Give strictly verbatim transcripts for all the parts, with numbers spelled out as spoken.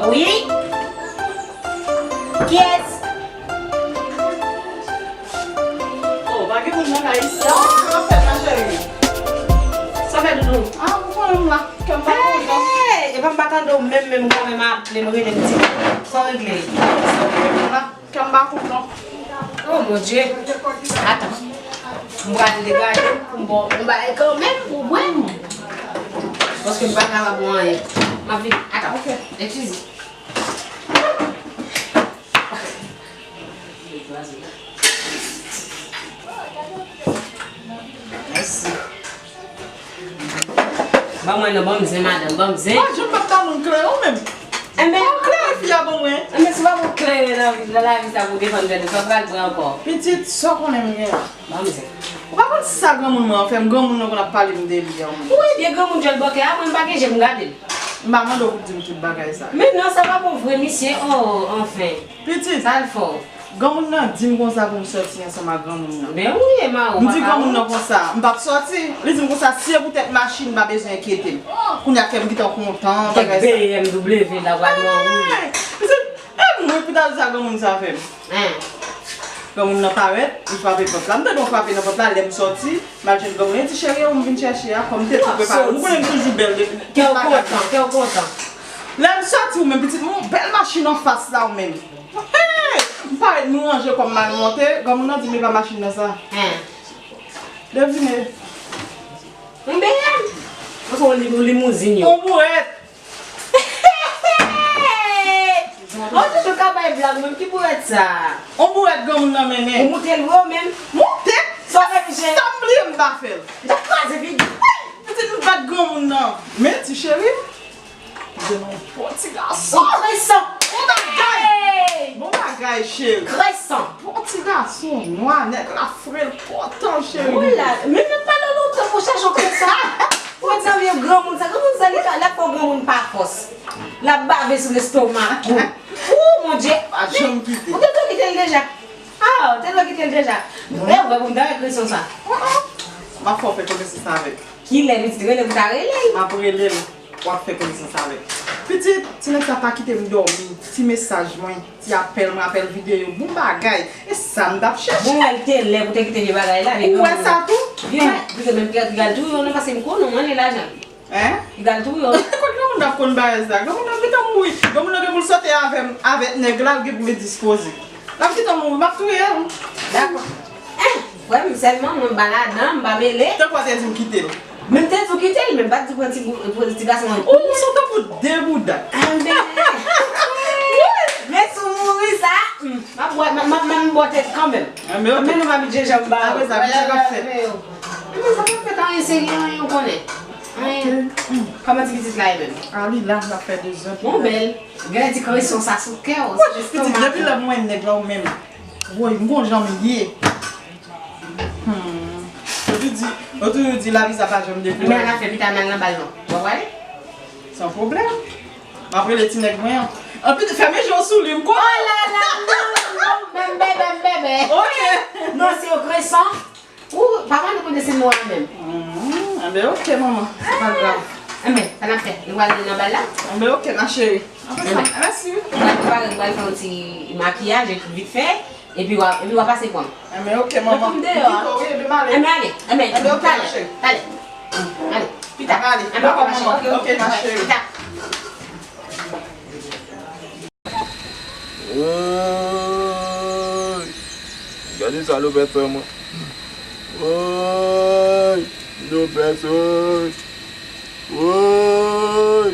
Wi? Kiyès? Oh, pa gen moun nan kay isit. Sa w ap fè, ma cheri? Sa fè, doudou? Ah, ou konnen m la. Kè m pa kontan. Hey! Epa m pa tande w menm, menm kanmenm, aple m, rele m ti. Sa w regle? Sa w regle m la? Kè m pa kontan. Oh, mon Dieu. Atan. M pral degaje m pou m ba w yon bagay kanmenm pou w bwè. Paske m pa kapab wè anyen. M ap vini. Atan. Ok. Eskize. Mèsi. Ban mwen non, ban m zen, madanm, ban m zen. Pa janm p ap ba moun klere ou menm. Enben, ban m klere fi a ban mwen. Enben, si w pa pran klere nan, nan lavi sa pou w defann tèt ou, sa w pral pran ankò? Pitit, sa w konnen m gen an? Ban m zen. Ou pa konn sa granmoun mwen an fè m, granmoun nan konn ap pale m de li an. Wi, byen granmoun djòl bòkè a, mwen m pa gen je m gade l. M pa mande w pou w di m tout bagay sa. Men non, sa pa bon vre, misye, oh, anfen. Pitit. Sa l fè w? Granmoun nan di m konsa pou m sòti ansanm ak granmoun nan. Ben wi, e mari w. M di granmoun nan konsa, m p ap sòti. Li di m konsa, si e poutèt machin, pa bezwen enkyete m. Kounye a kè m gentan kontan, bagay sa. B M W la, w al nan woule. Pitit, e mwen pou ta di sa granmoun sa fè m. Hein. Granmoun nan parèt, li frape pòt la. M tande yon frape nan pòt la, lè m sòti, m al jwenn granmoun nan, li di, cheri, e ou m vin chèche a, kòm m te tou prepare. Ou konnen m toujou bèl depi. Kè w kontan, kè w kontan. Lè m sòti, ou menm, pitit, m wè yon bèl machin anfas la, ou menm. Hey! M parèt, m ranje kò m, m al monte, granmoun nan di m e pa machin nan sa. Hein. Devine. M B M. Ou se yon lim-, limouzin yo. Yon bourèt. Ou toujou ka bay blag, menm ki bourèt sa? Yon bourèt granmoun nan mennen. Ou moute l vre ou menm? Moute? Sa w fè misye? Sa m bliye m pa fè l. L t ap kraze figi. Pitit m bat granmoun nan. Men ti cheri m. Mwen se yon bon ti gason. Bon kresan. Bon bagay. Hey! Bon bagay, cheri. Kresan. Bon ti gason nwa, nèg la fre l pòtan, cheri. Wi la, men m pa nan lontan pou chache yon kresan. Ou wè zanmi yo granmoun sa, granmoun sa li ka, l ap fè w granmoun pa fòs. L ap bave sou lestomak ou. Ou, mon Dye. Pa janm kite. Ou te dwe kite l deja. Ah, ou te dwe kite l deja. E ou wè pou m ta wè kresan sa. M ap fè w fè konesans avè l. Kilè pitit rele pou ta rele l? M ap rele l, w ap fè konesans avè l. Pitit, ti nèg sa pa kite m dòmi. Ti mesaj mwen, ti apèl mwen, apèl videyo, bon bagay. E sa m t ap chèche. Bon, wè l te lè pou te kite vye bagay la, men ou wè sa tou? Vye, vye menm ki al touye w nan pase m konnen w anni lajan. Hein? Li pral touye w. Kot granmoun nan ap konn bagay sa? Granmoun nan gentan mouri. Granmoun nan gen pou l sote avè m, avèk nèg la, l gen pou l dispoze. L ap gentan mouri, m ap touye l. Dakò. Eh, frè m, sèlman mwen m pa ladan, m pa mele. Tankou w te di m kite l. Men m te di w kite l, men m pa t di pran ti gou-, pran ti gason an. Ou, ou se tankou de bouda. Anben. Men si w mouri sa, hmm, m ap bwè, m ap, m ap, m ap bwè tèt kanmenm. Anben, ok. Men nou pa met jenjanm ba yo. Apre sa, ki sa k ap fèt? Epi sa pa fèt anyen serye, anyen ou konnen. Anyen. Kòman ti pitit la ye menm? A li la, l ap fè de zan. Bon, bèl. Gade ti kreson sa sou kè w, sou lestomak ou. Pitit, depi lè m wè nèg la ou menm. Woy, m gon jan m ye. Hmm. Yo toujou di, yo toujou di lavi sa pa janm dekouraje. Men ann afè pita m al nan bal non. W ap prale? San pwoblèm. M ap rele ti nèg mwen an. Anpi, fèmen je w sou li, m konnen. Oh la la, non, non, bèbè, bèbè. Ok. Non, se yon kreson. Ou, papa nou konn se mo a menm. Hmm, anben, ok, manman. Se pa grav. Anben, sa n ap fè? Nou pral nan bal la? Anben, ok, ma chérie. Anben, mèsi. Mwen pral, mwen pral fè yon ti makiyaj vit fè, epi w a, epi w a pase pran m. Anben, ok, manman. Mwen deyò a. Anben, ale. Anben, ok, ma chérie. Talè. Ale. Pita. Ale. Anben, ok, ma chérie. Ok, ma chérie. Pita. Woy! Gade sa Lopez fè mwen. Woy! Lopez, woy! Woy!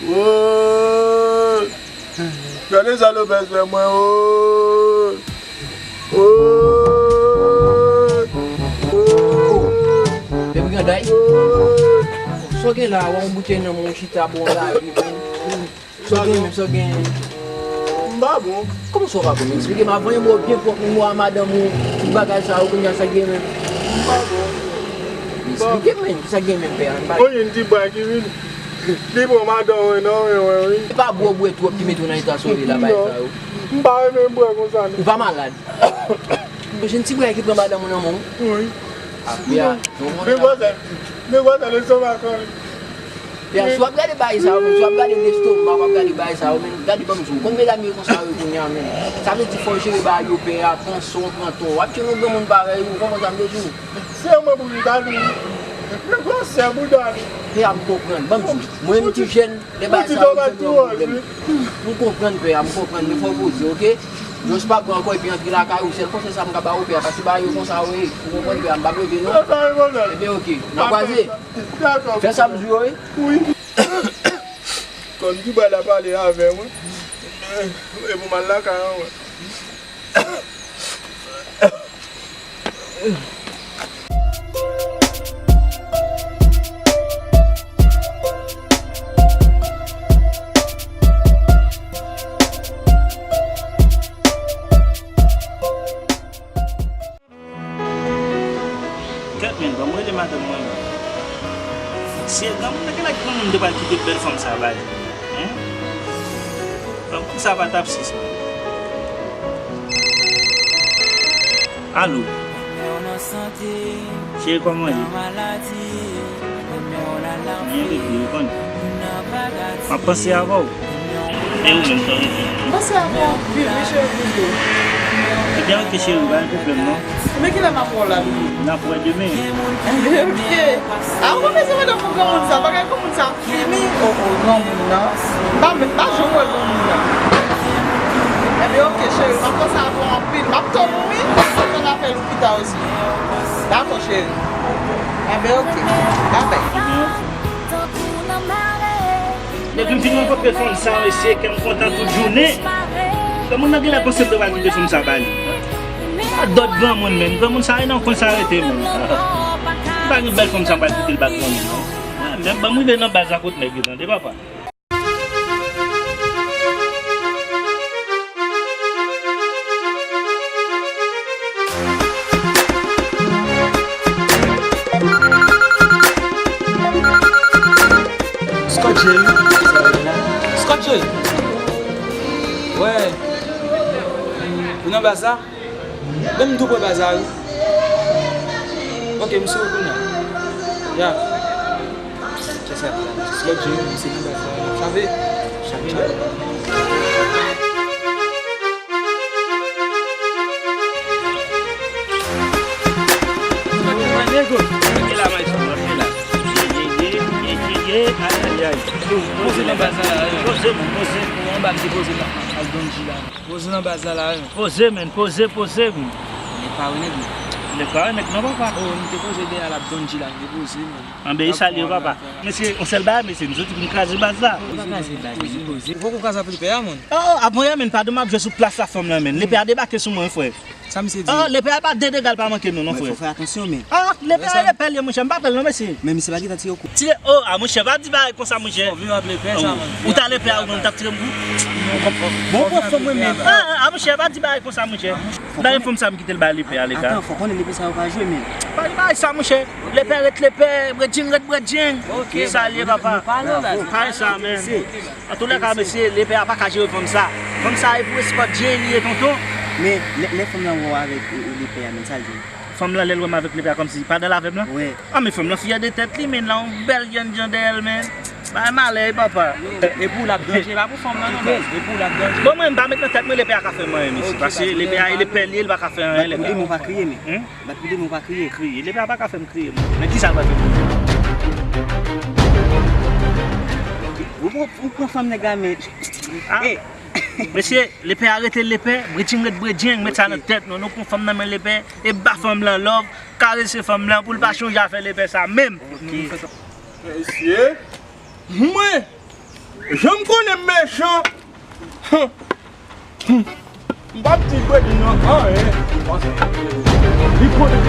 Woy! Gade sa Lopez fè mwen, woy! Woy! Woy! Depi granday. Sa w gen la, w a yon boutèy nan men w, chita bon la, wi. Sa w gen menm, sa w gen? M pa bon. Kòman sa w pa bon? Eksplike m avan, yon mo byen pwòp, yon mo a madanm ou, tout bagay sa yo, kounye a sa k gen menm? M pa bon. Eksplike m menm, sa k gen menm, pè a? Anyen ti bwè ki vini. Li pran madanm mwen nan men mwen, wi. Se pa bwè w bwè twòp ki mete w nan eta sa w ye la, bagay sa yo. M pa renmen bwè konsa, non. Ou pa malad? Yon ti bwè ki pran madanm ou nan men w? Wi. Apre a, non, men vwazèn, men vwazèn, lestomak an. Pè, si w ap gade bagay sa yo, menm si w ap gade lestoma, w ap gade bagay sa yo, menm gade ban m di w, konn medam yo konsa yo kounye a, menm. Sa vle di fò w jere bagay yo, pè, a, pran swen w, pran tan w. W ap jwenn yon granmoun parèy ou, w konprann sa m vle di w? Se mwen pou m ta di. Mwen gwo sè bouda li. Pè a, m konprann. Ban m di w, mwen menm ki jèn, lè bagay sa yo, m fè m yon pwoblèm. M konprann, pè a, m konprann, men fò w poze, oke? Jòs pa gwo ankò, epi antre lakay ou, sèl konsèy sa m ka ba ou, pè a, paske bagay yo konsa yo ye. Ou konprann, pè a, m p ap rete, non? Ebyen, oke, n a kwaze. Fè sa m di w yo, wi. Wi. Kòm Dubai la pale avè mwen, e pou m al lakay an, mwen. Kèt, men, ban m rele madanm mwen, men. Si e granmoun nan, gen lè granmoun te pral kite bèl fanm sa ba li. Hen? Granmoun sa pa t ap sis, men. Alo? Cheri, kòman w ye? Byen, bebe, ou konn. M ap panse avè w. E ou menm, kòman w ye? M panse avè w anpil, wi, cheri, wi. Ebyen, oke, cheri, pa gen pwoblèm, non. Men kilè m ap wè w la, bebe? N ap wè demen. Oke. A, ou pa bezwen mande pou granmoun sa, bagay granmoun sa. Fini, o, o, granmoun nan. Pa, pa janm wè granmoun nan. Ebyen, oke, cheri, m ap panse avè w anpil. M ap tann ou, wi. M ap tann apèl ou pita osi. Dakò, cheri. Ebyen, oke. Babay. Depi m fin rankontre fanm sa, mesye, kè m kontan tout jounen. Granmoun nan genlè panse m te pral kite fanm sa ba li. Pa dòt granmoun menm. Granmoun sa, e nan kwen sa rete menm. M pa gen bèl fanm sa, m pral kite l ba granmoun, non. Lè m ban m rive nan baz la kot nèg yo, tande papa. Scotch J, wi. Scotch J. Wè. Ou nan baz la? Bon, m tou pre baz la, wi. Ok, m sou wout kounye a. Ya. Se sa. Scotch J, m se nan baz la. Chave. Chave, chave. Nego. Ye, ye, ye, ye, ye, ye, ye, ye, ye, ay, ay, ay. Poze nan baz la, la, wi. Poze, poze. Ou anba, m te poze la. Al donn ji la. Poze nan baz la, la, wi. Poze, men, poze, poze, men. Nèg pa wè nèg, non. Nèg pa wè nèg, non, papa. Oh, m te poze dèyè l ap donn ji la, m te poze, men. Anben, e salye, papa. Mesye, yon sèl bagay, mesye, m soti pou m kraze baz la. Ou pa kraze baz, men, poze. Ou poko kraze anpil pè a, moun. Oh, oh, ap mwen, men, padon, m ap jwe sou plas la, fanm lan, men. Lepè a debake sou mwen, frè. Sa misye di? Oh, lepè a pa de dega l pa manke nou, non, frè. Fò fè atansyon, men. Ah, lepè a, lepè l ye, monchè, m pa pè l non, mesye. Men misye pa gentan tire w kou. Tire, oh, ah, monchè, pa di bagay konsa, monchè. Ou viv ak lepè sa, man. Ou ta lepè a, ou menm, t ap tire m kou. Bon, pran fanm mwen menm. Ah, ah, monchè, pa di bagay konsa, monchè. Bagay fanm sa m kite l bay lepè a, lepè a. Atan, fò konnen lepè sa yo pa jwe, men. Pa di bagay sa, monchè. Lepè ret lepè, bredjeng ret bredjeng. Sa l ye, papa. Pa gen sa, men. Antoulèka, mesye, lepè a pa ka jere fanm sa. Fanm sa e pou Scotch J li ye, tonton. Men, lè, lè fanm lan wè w avèk, e, e, lepè a, men, sa l di w? Fanm lan, lè l wè m avèk lepè a, kòmsi pa dan l avè m lan? Wi. Ah, men fanm lan fyè de tèt li, men, l a yon bèl yènjan dèyè l, men. Bagay malè, wi, papa. E pou l ap danje, pa pou fanm lan, non, baz. E pou l ap danje. Bon, mwen, m pa met nan tèt mwen, lepè a ka fè m anyen, mesye. Paske lepè a, e lepè l ye, li pa ka fè anyen, lepè a. Bat pou de men w pa kriye, men. Bat pou de men w pa kriye. Kriye. Lepè a pa ka fè m kriye, mwen. Men kisa l pral fè m kriye? Ou pran, ou pran fanm nèg la, men. Ah. Mesye, lepè a rete lepè, bredjeng ret bredjeng, met sa nan tèt nou. Nou pran fanm nan men lepè, e ba fanm lan love, karese fanm lan pou l pa chonje afè lepè sa menm. Mesye, mwen, jan m konnen m mechan. M p ap di Bredjeng nan anyen. Li konnen.